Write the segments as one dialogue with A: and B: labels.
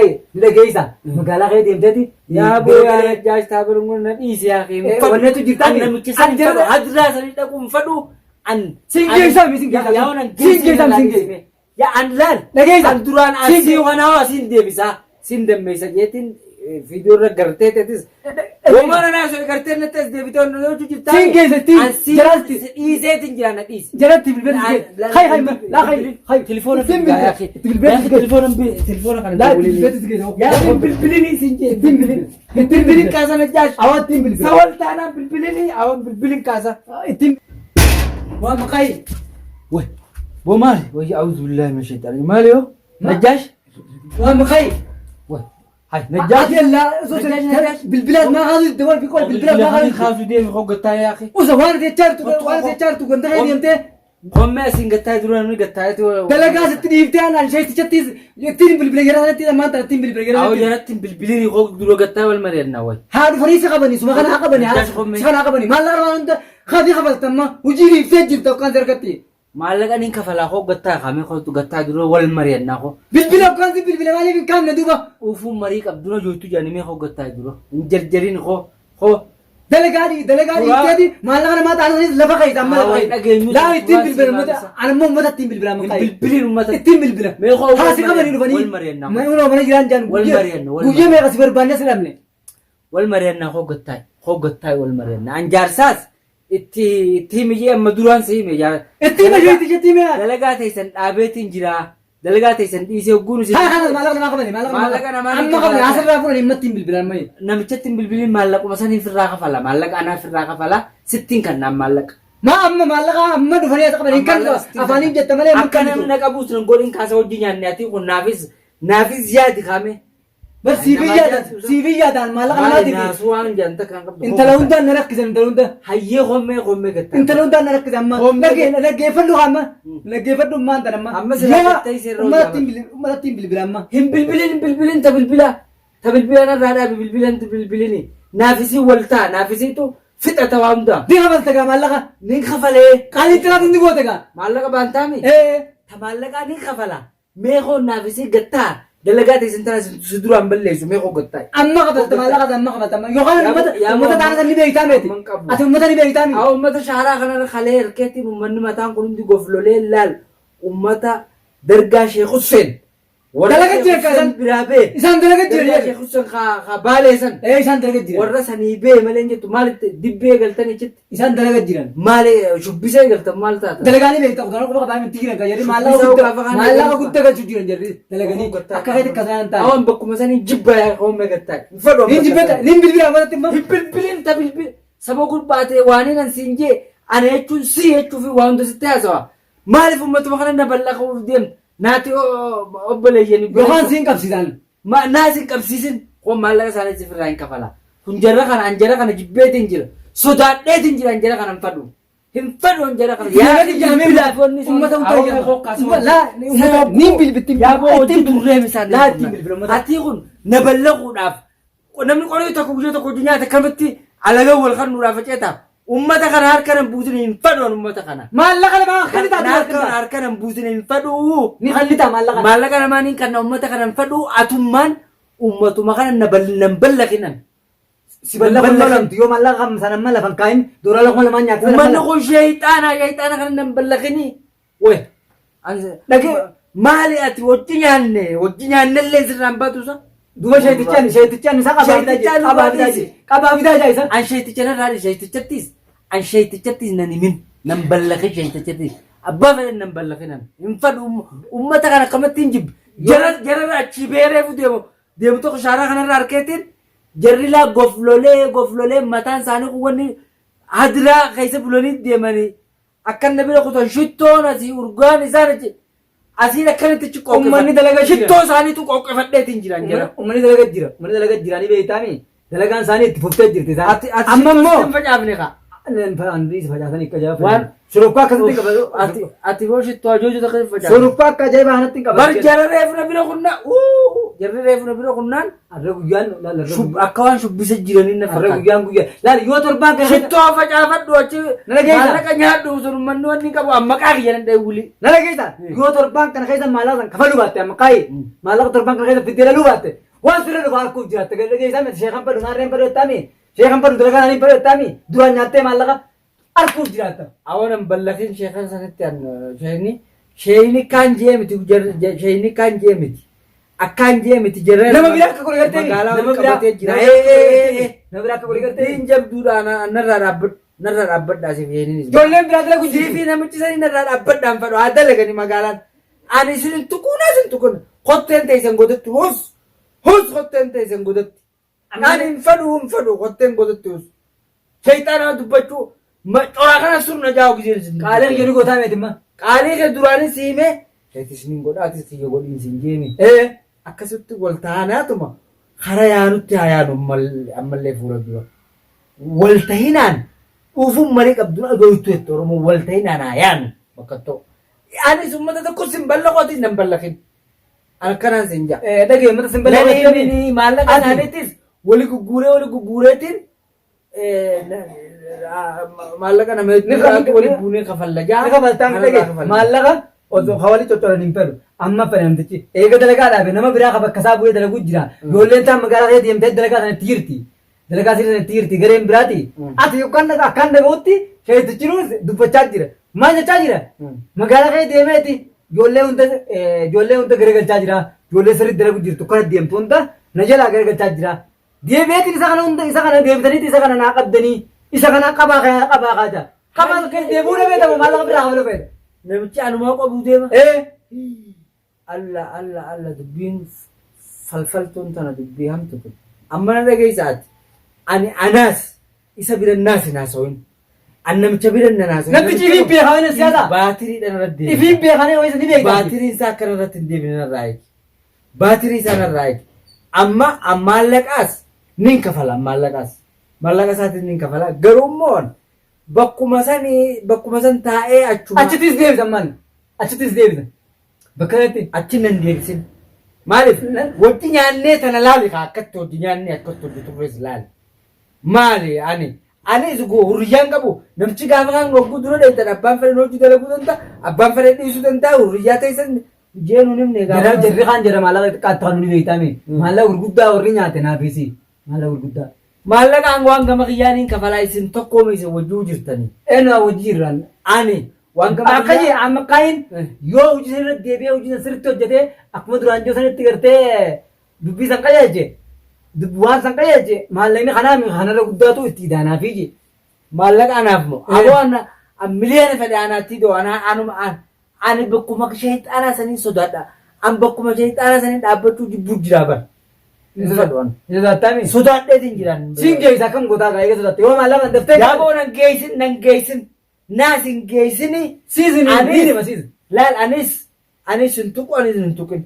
A: Hayi ni dhageessa magaalaa kee deemteeti.
B: Yaa boo yaa Najjaash taabiruun na dhiisi yaa kee.
A: Wanneetu jirtaa
B: An namicha san hin fadhu. Hadiraa sanii dhaquu hin fadhu. An
A: Siin geessaa mi siin geessaa?
B: Yaa waan an
A: Siin geessaa mi siin geessaa?
B: Yaa an laal.
A: Dhageessa.
B: An duraan
A: Siin
B: asii waan hawaa siin deebisaa. Siin dammeessa jeetiin viidiyoo irra gartee teetis. Womaan anaa osoo gartee natti as deebitee onnoo hojii jirtaa.
A: Siin geessa ittiin.
B: An siin
A: Jalaatti.
B: dhiiseetiin jira na dhiisi.
A: Jalatti bilbilatti geessa. Hayi hayi laa hayi hayi.
B: Telefoona
A: Ittiin bilbila. Itti bilbilatti geessa.
B: Telefoona telefoona kana
A: Laa itti bilbilatti geessa.
B: Yaa hin bilbilini siin jee.
A: Ittiin bilbila. Ittiin
B: Bilbilin kaasa Najjaash.
A: Awwa ittiin bilbila.
B: Sawal taanaan bilbilini awan bilbilin kaasa.
A: Ittiin.
B: Waa maqaayi. Way. Boo maali? Way a'uudhu billaahi min shaytaan. Maali yoo? Najjaash. Waa maqaayi. Way. Hay Najjaash.
A: Ati laa bilbilaas maa kaasuu itti wal biqol bilbilaas maa kaasuu.
B: Kaasuu deemi hoggattaa yaa akhi.
A: Usa waan jechaa jirtu waan jechaa jirtu ganda kee deemtee
B: Qommee asiin gattaa dura namni gattaa
A: dalagaa sitti dhiiftee anaan sheetichatti ittiin bilbila yeroo sanatti ammaan tana ittiin bilbila yeroo
B: Awo
A: sanatti.
B: jaratti bilbilini hog dura gattaa wal mari'annaa way.
A: Haa dhufanii si qabanii suma kana haa qabanii haa si kana haa qabanii maallaqa waan hunda kafii kafaltamma hojii dhiiftee jirta yookaan sarkatti.
B: Maallaqa nin kafalaa hog gattaa kamee hotu gattaa dura wal mari'annaa hoo.
A: Bilbila yookaan si bilbila maaliif hin kaafne duuba.
B: Ufuun marii qabdura joottu jaanimee hog gattaa dura. Hin jarjarin hoo hoo.
A: Dalagaa dalagaa dhiifteeti maallaqa namaa taasisanis lafa keessa amma lafa
B: Haa,
A: keessa.
B: dhageenyu
A: Laa ittiin
B: suuraa
A: bilbila
B: sii
A: uummata
B: baasisa.
A: ani immoo uummata ittiin bilbila amma
B: Hin
A: qayi.
B: bilbilin uummata.
A: Ittiin bilbila.
B: Mee hoo wal
A: Haa si qabanii
B: mari'anna,
A: dhufanii.
B: wal mari'anna.
A: Mana mana jiraan jaan
B: Wal
A: guyyaa
B: mari'anna, wal
A: guyyaa meeqa si barbaanne si dhabne.
B: Wal mari'annaa hoo gattaa hoo gattaa wal mari'annaa. An jaarsaas itti itti himi jee amma duraan si hime jaar.
A: Ittiin hime itti hime.
B: Dalagaa teessan dhaabeetiin jira. Dalagaa teessan dhiisee hogguun isin.
A: Haa kana maallaqa namaa qabani maallaqa
B: Maallaqa namaa ni
A: amma qabne
B: kafalaa.
A: asirraa fuudhanii amma ittiin bilbilan mayi.
B: Namichatti hin bilbilin maallaquma saniin firraa kafala. Maallaqa anaa firraa kafala. Sittiin kannaan maallaqa.
A: Maa amma maallaqa amma dhufanii as qabanii kan
B: Maallaqa sittiin
A: afaaniin
B: kanna.
A: jetta malee amma
B: Akka
A: kan
B: namni na qabuus nan godhin kaasa hojii nyaanne ati kun naafis naafis yaadi kaame.
A: Bar siifii yaadan siifii yaadan maallaqa
B: Maali
A: namaatiif
B: naasuu waan jaanta kan qabdu.
A: intala hundaan na rakkisan intala hunda
B: Hayyee hommee hommee gattaa.
A: intala hundaan na rakkisan amma
B: Hommee
A: dhaggeeffadhu amma dhaggeeffadhu ammaan tan amma
B: Amma silaa jettee seerra
A: ummata
B: hojii
A: ittiin bilbila amma
B: Hin bilbilin hin bilbilin ta bilbila. Ta bilbila narraa dhaabi bilbilan ta bilbilini. Naafisii wal ta'a naafisiitu fixata waa hundaa.
A: ni kafalta gaa maallaqa
B: Nin kafalee.
A: qaalii xiraatu ni goote gaa
B: Maallaqa baantaami.
A: ee
B: Ta maallaqaa nin kafala. Mee koo naafisii gattaa. Dalagaa teessan tana si duraan balleessu mee koo gattaa.
A: Amma kafalta maallaqa amma kafalta amma yookaan
B: Yaa
A: ummata
B: yaa
A: ummata taana san ni beektaa meeti
B: Amman qabu.
A: ati ummata ni beektaa mi
B: Haa ummata shaaraa kanarra kalee harkeettiin uummanni mataan kun hundi goflolee laal ummata dargaa Sheekh Husseen. Warra
A: Dalaga
B: Sheekh
A: jiran
B: Husseen
A: isaan-
B: biraa bee.
A: isaan dalaga jiran
B: Dargaa Sheekh Husseen haa baalee san.
A: ee isaan dalaga jiran
B: Warra sanii bee malee hin jettu maalitti dibbee galtan achitti
A: isaan dalaga jiran
B: maali shubbisa eegaltan maal taata?
A: Dalaganii beektaa kutaan quba qabaa miti jiran kan jarri maallaqa
B: Shubbisa
A: guddaa
B: gaafa kana
A: maallaqa
B: galfa.
A: guddaa galchuu jiran jarri dalaganii akka keetti akka isaan hin taane.
B: Awan bakkuma sanii jibba yaa homme gattaa. Hin fedhu
A: Hin jibbata nin bilbila amanatti immoo.
B: Hin bilbilin ta bilbil saba gurbaatee waan hin siin jee ana jechuun si jechuu fi waan hunda sitti haasawa. Maaliif uummatuma kana na ballaqamuuf deemta? Naati obboleeyyan
A: Yookaan siin qabsiisan.
B: Naa sin qabsiisin kun maallaqa isaanii sifirraa hin kafala. Kun jarra kana an jara kana jibbeetiin jira. Sodaadheetiin jira an jara kana hin fadhu. Hin fadhu an jara kana.
A: Yaa bilbilaaf
B: wanni
A: Uummata hundaa jedhama. Laa uummata niin bilbitti.
B: Yaa boo hojii turree misaan.
A: Laa ittiin bilbila uummata.
B: Ati kun na ballaquudhaaf namni qorii tokko guyyaa tokko hojii nyaata kamitti alagaa wal kannuudhaaf aceeta. Uummata kana harka nan buusin hin fadhu an uummata kana.
A: Maallaqa lamaa
B: Harka
A: hallitaa
B: harka nan buusin hin fadhu.
A: Ni hallitaa maallaqa.
B: Maallaqa namaa niin kanna uummata kana hin fadhu atummaan uummatuma kana na nan ballaqinan.
A: Si ballaqa lolamtu yoo maallaqa kam sana amma lafan kaayin doolaara 2000 nyaata.
B: Uummanni kun sheeyxaana sheeyxaana kana nan ballaqini. Wee.
A: Dhagee.
B: Maali ati hojii nyaanne hojii nyaannellee sirraan baatu isa.
A: Duba sheetichaan sheetichaan isa qabaa fidaa
B: Sheetichaan
A: jira. Qabaa fidaa jira. Qabaa fidaa jira isa.
B: An sheeyticha narraa dhiisi sheeytichattis an sheeytichattis nan himin nan ballaqin sheeytichattis abbaa fedhan nan ballaqin an hin fadhu uummata kana akkamatti hin jibbe jara jararra achii beereefu deemu deemu tokko shaaraa kanarra harkeetiin jarri laa goflolee goflolee mataan isaanii kun wanni hadiraa keessa bulanii deemanii akkan na bira kutan shittoon asii urgaan isaan achi asiin akkanatti achi qooqqefadhe.
A: Uummanni dalagaa jira.
B: Shittoo isaaniitu qooqqefadheetiin jiran jira.
A: Uummanni dalagaa jira. Uummanni dalagaa jira ni beektaami. Dalagaan isaanii itti fuftee jirti isaan.
B: Ati ati
A: Amma
B: shittoo
A: immoo
B: sitti hin facaafne kaa.
A: Andi facaasanii akka ajaa'iba.
B: Waan-
A: Shurrubbaa akkasitti qabatu.
B: Ati ati hoo shittoo ajooju takka facaasa.
A: Shurrubbaa akka ajaa'ibaa kanatti hin
B: Bar
A: qabatu.
B: jara reefu na bira kunnaan uu jarri reefu na bira kunnaan
A: Arra guyyaan laal arra
B: shub akka waan shubbisa jiranii na
A: arra
B: fakkaata.
A: guyyaan guyyaa laal yoo torbaan kana keessa
B: Shittoo facaafadhu achi
A: Na dhageessaa?
B: maallaqa nyaadhu sun manni wanni qabu amma maqaa kiyya nan dha'e wuli.
A: Na dhageessaa yoo torbaan kana keessa maallaqa san kafaluu baatte amma qaayee maallaqa torbaan kana keessa fiddee dhaluu baatte waan sirra dhufa harkuuf jiraatte gadi dhageessaa miti sheekan badhu maarreen badhu jettaami sheekan badhu dalagaa naaniin badhu jettaami duraan nyaattee maallaqa harkuuf jiraatta.
B: Awalan ballakin sheekan sanitti an sheeyni sheeyni kaan jee miti sheeyni kaan jee miti akkaan jee miti jarra
A: Nama biraa akka godhe gartee
B: magaalaa
A: nama
B: wal
A: biraa
B: qabatee jira.
A: nama biraa akka godhe gartee
B: Dubbiin jabduudhaan narraa dhaabbadhu narraa dhaabbadhaa siif sheeyniin.
A: Ijoolleen biraa dalagu jirti.
B: Siifii namichi sanii narraa dhaabbadhaan fadhu haa dalagani magaalaan. Ani isin hin tuquun as hin tuqun kotteen teessan godhatti hus hus kotteen teessan godhatti. Ani hin fadhu hin fadhu kotteen godhatti hus. Shayxaanaa dubbachuu coraa kana surna jaa'u giseen isin.
A: Qaaleen jedhu gootaa meeti imma.
B: Qaalii kee duraanis si hime keetis nin godhaatis kiyya godhiin sin jeemi.
A: Ee
B: Akkasitti wal taanaatuma kara yaanutti haa yaanu ammallee fuula dura. Wal tahinaan dhuufuun marii qabduun adoytu jette Oromoo wal tahinaan haa yaanu bakka ta'u. Anis uummata tokko sin ballaqu atis nan ballaqin. Akkanaan sin ja'a.
A: Dhagee mata sin bal'aa
B: Namni maallaqa isaaniitis wali gugguuree wali gugguureetiin maallaqa nama hedduudhaatu wali buunee kafalla jaa.
A: Ni kafaltaan dhagee maallaqa osoo hawali coccoran hin fedhu amma fedhe namtichi eega dalagaa dhaabe nama biraa ka bakka isaa bu'ee dalaguu jira ijoolleen taan magaalaa keessa deemtee dalagaa sana itti jirti dalagaa sirrii sana itti jirti gareen biraati ati yookaan akkaan dhaga'utti sheetichi nuus dubbachaa jira maal jechaa jira magaalaa keessa deemeeti ijoollee hunda ijoollee hunda garagalchaa jira ijoollee sirrii dalagu jirtu kana deemtu hunda na jalaa garagalchaa jira deebi'eetiin isa kana hunda isa kana deebitaniiti isa kana naa qabdanii isa kana qabaa kana qabaa kaata qabaa keessa deebi'uu dhabee ta'u maallaqa biraa hafaluu fedha.
B: Namichi anumaa qabuu deema.
A: Ee
B: Alla alla alla dubbiin falfaltuun tana dubbii hamtu kun. Amma na dhageessa ati. Ani anaas isa bira naas hin haasawin. An namicha bira nan haasawin.
A: Namtichi ifiin beekaa inni siyaasa.
B: Baatiriidhaan irratti deema.
A: Ifiin beekanii ho'isa ni beektaa.
B: Baatiriin isaa akkana irratti hin deebine narraa eegi. Baatirii isaa narraa eegi. Amma maallaqaas nin kafala maallaqaas. Maallaqa isaatiin nin kafala. Garuu immoo bakkuma sanii bakkuma san taa'ee achuma.
A: Achittis deebisan maal? Achittis deebisan. Bakka kanatti.
B: Achi nan deebisin. Maaliif? Wajji nyaannee tana laali kaa akkatti hojii nyaannee akkatti hojii turres laali. Maali ani anis hurriyyaan qabu namichi gaafa kan hogguu dura dheettan abbaan fedhan hojii dalaguu danda'a abbaan fedhan dhiisuu danda'a hurriyyaa teessan jeenuun himne
A: Jara jarri kaan jara maallaqa xiqqaatti kan nuni beektaame. Maallaqa gurguddaa warri nyaate naafisi. Maallaqa gurguddaa.
B: Maallaqaan waan gama kiyyaaniin kafalaa isin tokkooma isin wajjuu jirtanii.
A: Eenyu hojii jirran.
B: Ani waan gama
A: Akka jee amma kaayin yoo hojii san irratti deebi'ee hojii san sirriitti hojjetee akkuma duraan jiru sanitti gartee dubbii san qajeelche waan san qajeelche maallaqni kanaa kanarra guddaatu itti idaanaafii jee.
B: Maallaqa anaaf moo? Aboo ana miliyoona fedhe anaatti doo ana anuma ani bakkuma shayxaanaa sanii sodaadha. An bakkuma shayxaanaa sanii dhaabbachuu jibbuu jira bar. Hin fedhu an.
A: Hin sodaattamii?
B: Sodaadheetiin jiraan.
A: Siin geessa akkam gootaa gaa eega sodaatte yoo maallaqa daftee.
B: Yaaboo nan geessin nan geessin naas hin geessini.
A: Siisin
B: Anis-
A: diinima siisin.
B: Laal anis anis hin tuqu anis hin tuqin.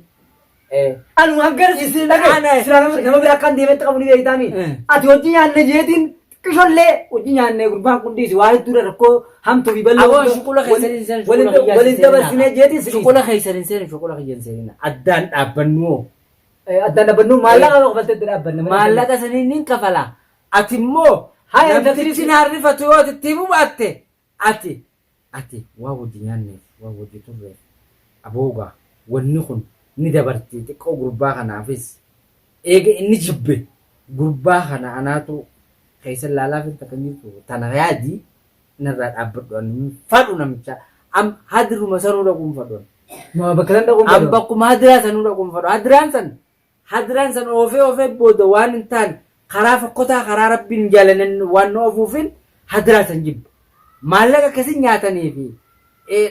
A: Anu hangana
B: Isin
A: dhagaye
B: ana-
A: silaa nama biraa akkaan deemetti qabu ni beektaami. Ati hojii nyaanne jeetiin xiqqishollee hojii nyaanne gurbaan kun dhiisi waa hedduudha rakkoo hamtuu fi bal'oo.
B: Aboo shuqula keessan hin seenu shuqula kiyya
A: Waliin dabarsinee jeetiin si dhiisi.
B: Shuqula keessan hin seenu shuqula kiyya hin seenina. Addaan dhaabbannu hoo.
A: Addaan dhaabbannu maallaqa kafaltee itti dhaabbanna.
B: Maallaqa saniin nin kafala. Ati immoo
A: Haya,
B: namtichi na rifatu yoo ati itti himuu baatte ati ati waa wajji nyaanneef waa wajji turreef aboogaa wanni kun ni dabarti xiqqoo gurbaa kanaafis eega inni jibbe gurbaa kana anaatu keessa laalaafin takka hin jirtu tana yaadi narraa dhaabbadhu ani hin fadhu namicha am hadiruma sanuu dhaquu hin fadhu ani.
A: Ma bakka san dhaquun
B: Am
A: fedhu.
B: bakkuma hadiraa sanuu dhaquu hin fadhu hadiraan san hadiraan san oofee oofee booda waan hin taane karaa fokkotaa karaa rabbiin hin jaalannen waan nu oofuufin hadiraa san jibba. Maallaqa akkasii nyaatanii fi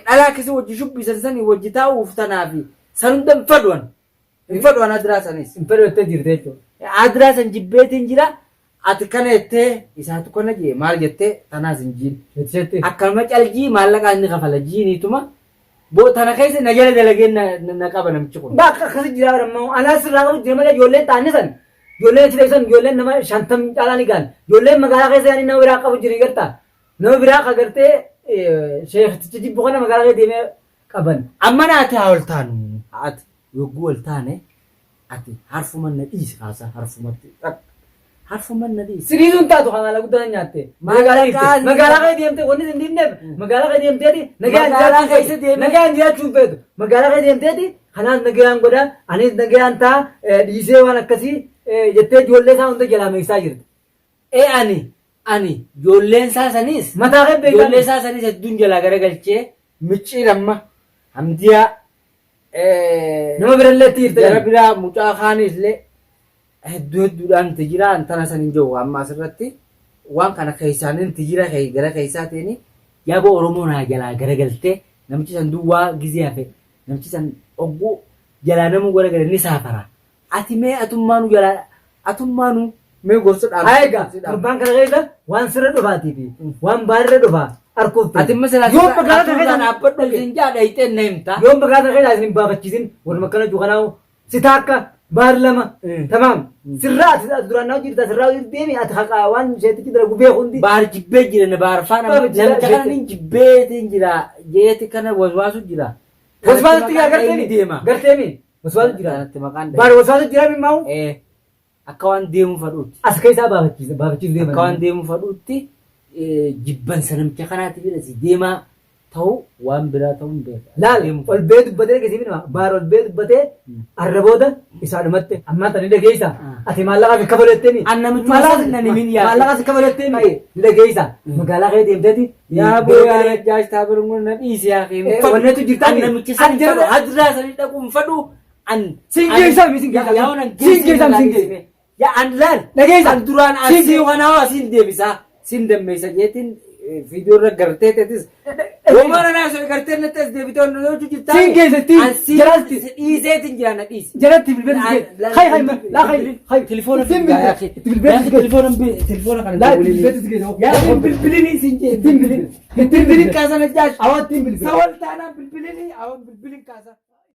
B: dhalaa akkasii wajji shubbisan sanii wajji taa'uuf tanaa fi san hunda hin fadhu ani. Hin fadhu ani hadiraa sanis.
A: Hin fedhu jettee jirte jechuudha.
B: Hadiraa san jibbeetiin jira. Ati kana jettee isaatu kana jee maal jettee tanaas hin jiin.
A: Jetti.
B: Akkanuma caljii maallaqa inni kafala jiiniituma boo tana keessa na jala dalagee na qaba namichi kun.
A: Bakka akkasii jira bara anaa sirraa qabu jira malee ijoolleen taa'anii san ijoolleen achi san ijoolleen nama 50 caalaa ni gahan ijoolleen magaalaa keessa yaanii nama biraa qabu jiru gartaa. Nama biraa ka gartee sheekticha jibbu kana magaalaa keessa deemee qaban.
B: Amma naati haa ol taanu. Ati yogguu ol taane ati harfuma na dhiisi kaasa harfumatti. Harfuma na dhiisi.
A: Siriisuun taatu kan haala guddaa nyaatte. Magaalaa dhiifte. Magaalaa keessa deemtee wanni sin dhiifneef magaalaa keessa deemteeti nagaan
B: Magaalaa keessa deemee-
A: nagaan jiraachuu hin feetu. Magaalaa keessa deemteeti kanaas nagaan godha anis nagaan ta'a dhiisee waan akkasii jettee ijoollee isaa hunda jalaa meeshaa jirti.
B: Ee ani ijoolleen isaa saniis
A: Mataa kee beekaa.
B: ijoollee isaa saniis hedduun jalaa garagalchee micciiramma hamdiyaa
A: Nama birallee itti jirte.
B: jara biraa mucaa kaanis illee hedduu hedduudhaan itti jira antana san hin jiru amma asirratti waan kana keessaan itti jira gara keessaa ta'ini yaaboo Oromoo naa jalaa garagaltee namichi san duwwaa gizee hafe namichi san ogguu jalaa namuu garagale ni saafara ati mee atummaanu jalaa atummaanu mee gorsa dhaamsa.
A: Haa egaa torbaan kana keessa waan sirra dhufaatii fi waan baarra dhufaa arguuf
B: Ati immoo silaa
A: Yoom magaalaa kana
B: keessa
A: keessa
B: dhaabbadhu isin jaa dhayitee na himta.
A: yoom magaalaa kana keessa isin hin baafachiisin warra akkana jiru kanaa'u si taakka baar lama tamaam sirraa ati ati duraan naa jirta sirraa hojii deemi ati haqaa waan isheetichi dalagu beeku hundi
B: Baar jibbee jira na baar faana
A: Baar jira,
B: namicha kana nin jibbeetiin jira jeeti kana waswaasu jira.
A: Waswaasutti jira garteemi
B: deema.
A: Garteemi waswaasu jira.
B: Kanatti maqaan
A: Baar waswaasu jira mimmaa'u
B: Eh akka waan deemuu fadhuutti.
A: as keessaa baafachiisa baafachiisu deema.
B: Akka waan deemuu fadhuutti jibbansa namicha kanaati bira si deemaa ta'u waan biraa ta'uu hin beeku.
A: Laal ol bee dubbatee geessee minima baar ol bee dubbatee arra booda isaa dhumatte ammaa tani dhageessa ati maallaqa si kafaletteemi.
B: An namichuma san nan himin yaa.
A: Maallaqa si kafaletteemi ni dhageessa magaalaa kee deemteeti.
B: Yaa boo yaa Rajjaash taabiruun na dhiisi yaa kee.
A: Wanneetu jirtaa
B: An namicha san
A: An jara-
B: fadhu hadiraa sanii dhaquun fadhu an.
A: Siin geessaa mi siin geessaa?
B: Yaa waan
A: Siin geessaa mi siin geessaa?
B: Yaa an laal.
A: Dhageessa.
B: An duraan
A: Siin
B: asii waan hawaa siin deebisaa siin dammeessa jeetiin viidiyoo irra gartee teetis. Womaan anaa osoo gartee natti as deebitee onnoo hojii jirtaa.
A: Siin geessa ittiin.
B: An siin
A: Jalatti.
B: dhiiseetiin jira na dhiisi.
A: Jalatti bilbilti geessa. Hay hay laa hay hay.
B: Telefoona
A: Ittiin bilbil. Itti bilbilti geessa.
B: Telefoona telefoona kana.
A: Laa itti bilbilti geessa.
B: Yaa bilbilini siin jee.
A: Ittiin bilbil. Ittiin
B: Bilbilin
A: bilbil.
B: kaasa na jaash.
A: Awwa ittiin bilbil.
B: Sawal taanaan bilbilini awwan bilbilin kaasa.